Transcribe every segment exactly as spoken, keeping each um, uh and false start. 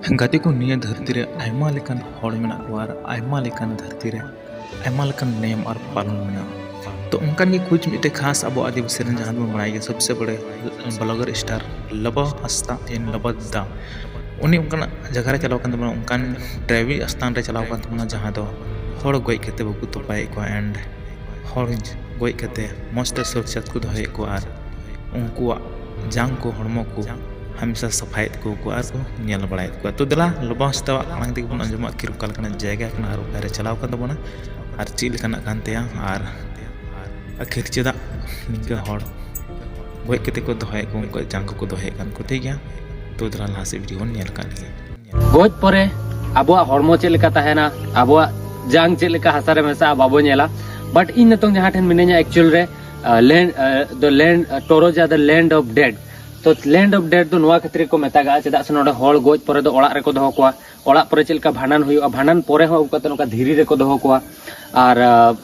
ᱜᱟᱛᱮ ᱠᱚ, ᱱᱤᱭᱟᱹ ᱫᱷᱟᱹᱨᱛᱤ ᱨᱮ ᱟᱭᱢᱟ ᱞᱮᱠᱟᱱ ᱦᱚᱲ ᱢᱮᱱᱟᱜ ᱠᱚᱣᱟ ᱟᱨ ᱟᱭᱢᱟ ᱞᱮᱠᱟᱱ ᱫᱷᱟᱹᱨᱛᱤ ᱨᱮ ᱟᱭᱢᱟ ᱞᱮᱠᱟᱱ ᱱᱤᱭᱚᱢ ᱟᱨ ᱯᱟᱞᱚᱱ ᱢᱮᱱᱟᱜᱼᱟ᱾ ᱛᱚ ᱚᱱᱠᱟᱱ ᱜᱮ ᱠᱩᱪ ᱢᱤᱫᱴᱮᱡ ᱠᱷᱟᱥ ᱟᱵᱚ ᱟᱹᱫᱤᱵᱟᱹᱥᱤ ᱨᱮᱱ ᱡᱟᱦᱟᱸ ᱫᱚᱵᱚᱱ ᱵᱟᱲᱟᱭ ᱜᱮᱭᱟ ᱥᱚᱵᱥᱮ ᱵᱚᱲᱮ ᱵᱞᱚᱜᱟᱨ ᱥᱴᱟᱨ ᱞᱚᱵᱚ ᱦᱟᱸᱥᱫᱟ ᱤᱱ ᱞᱚᱵᱚ ᱫᱟ, ᱩᱱᱤ ᱚᱱᱠᱟᱱᱟᱜ ᱡᱟᱭᱜᱟ ᱨᱮ ᱪᱟᱞᱟᱣ ᱠᱟᱱ ᱛᱟᱵᱚᱱᱟ, ᱚᱱᱠᱟᱱ ᱴᱨᱟᱭᱵᱤ ᱥᱛᱷᱟᱱ ᱨᱮ ᱪᱟᱞᱟᱣ ᱠᱟᱱ ᱛᱟᱵᱚᱱᱟ ᱡᱟᱦᱟᱸ ᱫᱚ ᱦᱚᱲ ᱜᱚᱡ ᱠᱟᱛᱮ ᱵᱟᱠᱚ ᱛᱚᱯᱟᱭᱮᱫ ᱠᱚᱣᱟ and ᱦᱚᱲ ᱜᱚᱡ ᱠᱟᱛᱮ ᱢᱚᱡᱽ ᱛᱮ ᱥᱩᱨᱚᱠᱪᱷᱤᱛ ᱠᱚ ᱫᱚᱦᱚᱭᱮᱫ ᱠᱚᱣᱟ ᱟᱨ ᱩᱱᱠᱩᱣᱟᱜ ᱡᱟᱝ ᱠᱚ, ᱦᱚᱲᱢᱚ ᱠᱚ ᱦᱟᱢᱮᱥᱟ ᱥᱟᱯᱷᱟᱭᱮᱫ ᱠᱚ ᱠᱚ ᱟᱨ ᱠᱚ ᱧᱮᱞ ᱵᱟᱲᱟᱭᱮᱫ ᱠᱚᱣᱟ᱾ ᱛᱚ ᱫᱮᱞᱟ ᱞᱚᱵᱚ ᱦᱟᱸᱥᱫᱟᱣᱟᱜ ᱟᱲᱟᱝ ᱛᱮᱜᱮ ᱵᱚᱱ ᱟᱸᱡᱚᱢᱟ ᱟᱹᱠᱷᱤᱨ ᱚᱠᱟ ᱞᱮᱠᱟᱱᱟᱜ ᱡᱟᱭᱜᱟ ᱠᱟᱱᱟ ᱟᱨ ᱚᱠᱟᱨᱮ ᱪᱟᱞᱟᱣ ᱠᱟᱱ ᱛᱟᱵᱚᱱᱟ ᱟᱨ ᱪᱮᱫ ᱞᱮᱠᱟᱱᱟᱜ ᱠᱟᱱ ᱛᱟᱭᱟ ᱟᱨ ᱟᱹᱠᱷᱤᱨ ᱪᱮᱫᱟᱜ ᱱᱤᱝᱠᱟᱹ ᱦᱚᱲ ᱜᱚᱡ ᱠᱟᱛᱮ ᱠᱚ ᱫᱚᱦᱚᱭᱮᱫ ᱠᱚ, ᱩᱱᱠᱩᱣᱟᱜ ᱡᱟᱝ ᱠᱚᱠᱚ ᱫᱚᱦᱚᱭᱮᱫ ᱠᱟᱱ ᱠᱚ᱾ ᱴᱷᱤᱠ ᱜᱮᱭᱟ, ᱛᱚ ᱫᱮᱞᱟ ᱞᱟᱦᱟ ᱥᱮᱫ ᱵᱷᱤᱰᱤᱭᱳ ᱵᱚᱱ ᱧᱮᱞ ᱠᱟᱜ ᱞᱮᱜᱮ᱾ ᱜᱚᱡ ᱯᱚᱨᱮ ᱟᱵᱚᱣᱟᱜ ᱦᱚᱲᱢᱚ ᱪᱮᱫ ᱞᱮᱠᱟ ᱛᱟᱦᱮᱱᱟ, ᱟᱵᱚᱣᱟᱜ ᱡᱟᱝ ᱪᱮᱫ ᱞᱮᱠᱟ ᱦᱟᱥᱟ ᱨᱮ ᱢᱮᱥᱟᱜᱼᱟ, ᱵᱟᱵᱚ ᱧᱮᱞᱟ᱾ But ᱤᱧ ᱱᱤᱛᱚᱝ ᱡᱟᱦᱟᱸ ᱴᱷᱮᱱ ᱢᱤᱱᱟᱹᱧᱟ, actual ᱨᱮ, ᱟᱸ, land, ᱟᱸ, the land, ᱟᱸ, Toroja, the land of dead᱾ ᱛᱚ land of dead ᱫᱚ ᱱᱚᱣᱟ ᱠᱷᱟᱹᱛᱤᱨ ᱜᱮᱠᱚ ᱢᱮᱛᱟᱜᱟᱜᱼᱟ, ᱪᱮᱫᱟᱜ ᱥᱮ ᱱᱚᱰᱮ ᱦᱚᱲ ᱜᱚᱡ ᱯᱚᱨᱮ ᱫᱚ ᱚᱲᱟᱜ ᱨᱮᱠᱚ ᱫᱚᱦᱚ ᱠᱚᱣᱟ, ᱚᱲᱟᱜ ᱯᱚᱨᱮ ᱪᱮᱫ ᱞᱮᱠᱟ ᱵᱷᱟᱸᱰᱟᱱ ᱦᱩᱭᱩᱜᱼᱟ, ᱵᱷᱟᱸᱰᱟᱱ ᱯᱚᱨᱮ ᱦᱚᱸ ᱟᱹᱜᱩ ᱠᱟᱛᱮ ᱱᱚᱝᱠᱟ ᱫᱷᱤᱨᱤ ᱨᱮᱠᱚ ᱫᱚᱦᱚ ᱠᱚᱣᱟ᱾ ᱟᱨ, ᱟᱸ,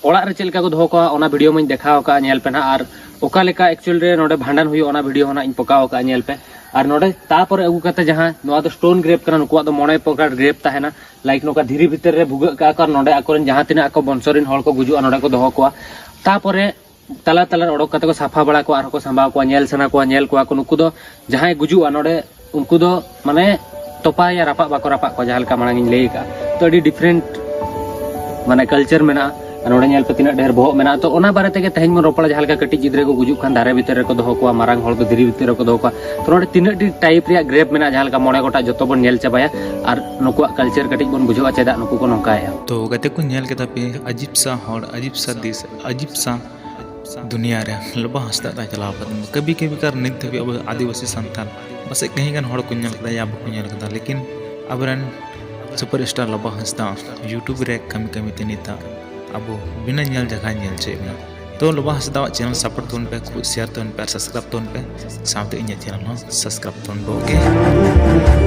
ᱚᱲᱟᱜ ᱨᱮ ᱪᱮᱫ ᱞᱮᱠᱟ ᱠᱚ ᱫᱚᱦᱚ ᱠᱚᱣᱟ, ᱚᱱᱟ ᱵᱷᱤᱰᱤᱭᱳ ᱢᱟᱧ ᱫᱮᱠᱷᱟᱣ ᱟᱠᱟᱫᱼᱟ, ᱧᱮᱞ ᱯᱮ ᱱᱟᱦᱟᱜ᱾ ᱟᱨ ᱚᱠᱟ ᱞᱮᱠᱟ actual ᱨᱮ ᱱᱚᱰᱮ ᱵᱷᱟᱸᱰᱟᱱ ᱦᱩᱭᱩᱜᱼᱟ, ᱚᱱᱟ ᱵᱷᱤᱰᱤᱭᱳ ᱦᱚᱸ ᱱᱟᱦᱟᱜ ᱤᱧ ᱯᱚᱠᱟᱣ ᱟᱠᱟᱫᱼᱟ, ᱧᱮᱞ ᱯᱮ᱾ ᱟᱨ ᱱᱚᱰᱮ ᱛᱟᱯᱚᱨᱮ ᱟᱹᱜᱩ ᱠᱟᱛᱮ ᱡᱟᱦᱟᱸ, ᱱᱚᱣᱟ ᱫᱚ stone grave ᱠᱟᱱᱟ, ᱱᱩᱠᱩᱣᱟᱜ ᱫᱚ ᱢᱚᱬᱮ ᱯᱨᱚᱠᱟᱨ grave ᱛᱟᱦᱮᱱᱟ᱾ Like ᱱᱚᱝᱠᱟ ᱫᱷᱤᱨᱤ ᱵᱷᱤᱛᱤᱨ ᱨᱮ ᱵᱷᱩᱜᱟᱹᱜ ᱠᱟᱜᱼᱟ ᱠᱚ, ᱟᱨ ᱱᱚᱰᱮ ᱟᱠᱚᱨᱮᱱ ᱡᱟᱦᱟᱸ ᱛᱤᱱᱟᱹᱜ ᱟᱠᱚ ᱵᱚᱝᱥᱚ ᱨᱮᱱ ᱦᱚᱲ ᱠᱚ ᱜᱩᱡᱩᱜᱼᱟ, ᱱᱚᱰᱮ ᱠᱚ ᱫᱚᱦᱚ ᱠᱚᱣᱟ᱾ ᱛᱟᱯᱚᱨᱮ ᱛᱟᱞᱟ ᱛᱟᱞᱟ ᱨᱮ ᱚᱰᱚᱠ ᱠᱟᱛᱮ ᱠᱚ ᱥᱟᱯᱷᱟ ᱵᱟᱲᱟ ᱠᱚᱣᱟ, ᱟᱨᱦᱚᱸ ᱠᱚ ᱥᱟᱢᱵᱟᱣ ᱠᱚᱣᱟ, ᱧᱮᱞ ᱥᱟᱱᱟ ᱠᱚᱣᱟ, ᱧᱮᱞ ᱠᱚᱣᱟ ᱠᱚ᱾ ᱱᱩᱠᱩ ᱫᱚ ᱡᱟᱦᱟᱸᱭ ᱜᱩᱡᱩᱜᱼᱟ ᱱᱚᱰᱮ, ᱩᱱᱠᱩ ᱫᱚ ᱢᱟᱱᱮ ᱛᱚᱯᱟᱭᱟ, ᱨᱟᱯᱟᱜ ᱵᱟᱠᱚ ᱨᱟᱯᱟᱜ ᱠᱚᱣᱟ, ᱡᱟᱦᱟᱸ ᱞᱮᱠᱟ ᱢᱟᱲᱟᱝ ᱤᱧ ᱞᱟᱹᱭ ᱟᱠᱟᱫᱼᱟ᱾ ᱛᱚ ᱟᱹᱰᱤ different ᱢᱟᱱᱮ culture ᱢᱮᱱᱟᱜᱼᱟ᱾ ᱟᱨ ᱱᱚᱰᱮ ᱧᱮᱞ ᱯᱮ ᱛᱤᱱᱟᱹᱜ ᱰᱷᱮᱨ ᱵᱚᱦᱚᱜ ᱢᱮᱱᱟᱜᱼᱟ᱾ ᱛᱚ ᱚᱱᱟ ᱵᱟᱨᱮ ᱛᱮᱜᱮ ᱛᱮᱦᱮᱧ ᱵᱚᱱ ᱨᱚᱯᱚᱲᱟ, ᱡᱟᱦᱟᱸ ᱞᱮᱠᱟ ᱠᱟᱹᱴᱤᱡ ᱜᱤᱫᱽᱨᱟᱹ ᱠᱚ ᱜᱩᱡᱩᱜ ᱠᱷᱟᱱ ᱫᱟᱨᱮ ᱵᱷᱤᱛᱤᱨ ᱨᱮᱠᱚ ᱫᱚᱦᱚ ᱠᱚᱣᱟ, ᱢᱟᱨᱟᱝ ᱦᱚᱲ ᱫᱚ ᱫᱷᱤᱨᱤ ᱵᱷᱤᱛᱤᱨ ᱨᱮᱠᱚ ᱫᱚᱦᱚ ᱠᱚᱣᱟ᱾ ᱛᱚ ᱱᱚᱰᱮ ᱛᱤᱱᱟᱹᱜ ᱴᱤ type ᱨᱮᱭᱟᱜ grave ᱢᱮᱱᱟᱜᱼᱟ, ᱡᱟᱦᱟᱸ ᱞᱮᱠᱟ ᱢᱚᱬᱮ ᱜᱚᱴᱟᱝ, ᱡᱚᱛᱚ ᱵᱚᱱ ᱧᱮᱞ ᱪᱟᱵᱟᱭᱟ ᱟᱨ ᱱᱩᱠᱩᱣᱟᱜ culture ᱠᱟᱹᱴᱤᱡ ᱵᱚᱱ ᱵᱩᱡᱷᱟᱹᱣᱟ ᱪᱮᱫᱟᱜ ᱱᱩᱠᱩ ᱠᱚ ᱱᱚᱝᱠᱟᱭᱟ᱾ ᱛᱚ ᱜᱟᱛᱮ ᱠᱚ, ᱧᱮᱞ ᱠᱮᱫᱟ ᱯᱮ ᱟᱡᱤᱵ ᱥᱟ ᱦᱚᱲ, ᱟᱡᱤᱵ ᱥᱟ ᱫᱤᱥ, ᱟᱡᱤᱵ ᱥᱟ ᱫᱩᱱᱤᱭᱟᱹ ᱨᱮ ᱞᱚᱵᱚ ᱦᱟᱸᱥᱫᱟ ᱫᱚᱭ ᱪᱟᱞᱟᱣ ᱟᱠᱟᱱᱟ᱾ ᱠᱟᱹᱵᱷᱤ ᱠᱟᱹᱵᱷᱤ ᱠᱟᱨ ᱱᱤᱛ ᱫᱷᱟᱹᱵᱤᱡ ᱟᱵᱚ ᱟᱹᱫᱤᱵᱟᱹᱥᱤ ᱥᱟᱱᱛᱟᱲ ᱯᱟᱥᱮᱡ ᱠᱟᱹᱦᱤ ᱜᱟᱱ ᱦᱚᱲ ᱠᱚ ᱧᱮᱞ ᱠᱟᱫᱟ ᱭᱟ ᱵᱟᱠᱚ ᱧᱮᱞ ᱠᱟᱫᱟ, ᱞᱮᱠᱤᱱ ᱟᱵᱚᱨᱮᱱ super star ᱞᱚᱵᱚ ᱦᱟᱸᱥᱫᱟ YouTube ᱨᱮ ᱠᱟᱹᱢᱤ ᱠᱟᱹᱢᱤ ᱛᱮ ᱱᱤᱛᱟᱜ ᱟᱵᱚ ᱵᱤᱱᱟᱹ ᱧᱮᱞ ᱡᱟᱭᱜᱟ ᱧᱮᱞ ᱦᱚᱪᱚᱭᱮᱫ ᱵᱚᱱᱟ᱾ ᱛᱚ ᱞᱚᱵᱚ ᱦᱟᱸᱥᱫᱟᱣᱟᱜ channel support ᱛᱟᱵᱚᱱ ᱯᱮ, share ᱛᱟᱵᱚᱱ ᱯᱮ ᱟᱨ subscribe ᱛᱟᱵᱚᱱ ᱯᱮ, ᱥᱟᱶᱛᱮ ᱤᱧᱟᱹᱜ channel ᱦᱚᱸ subscribe ᱛᱟᱵᱚᱱ ᱯᱮ᱾ OK,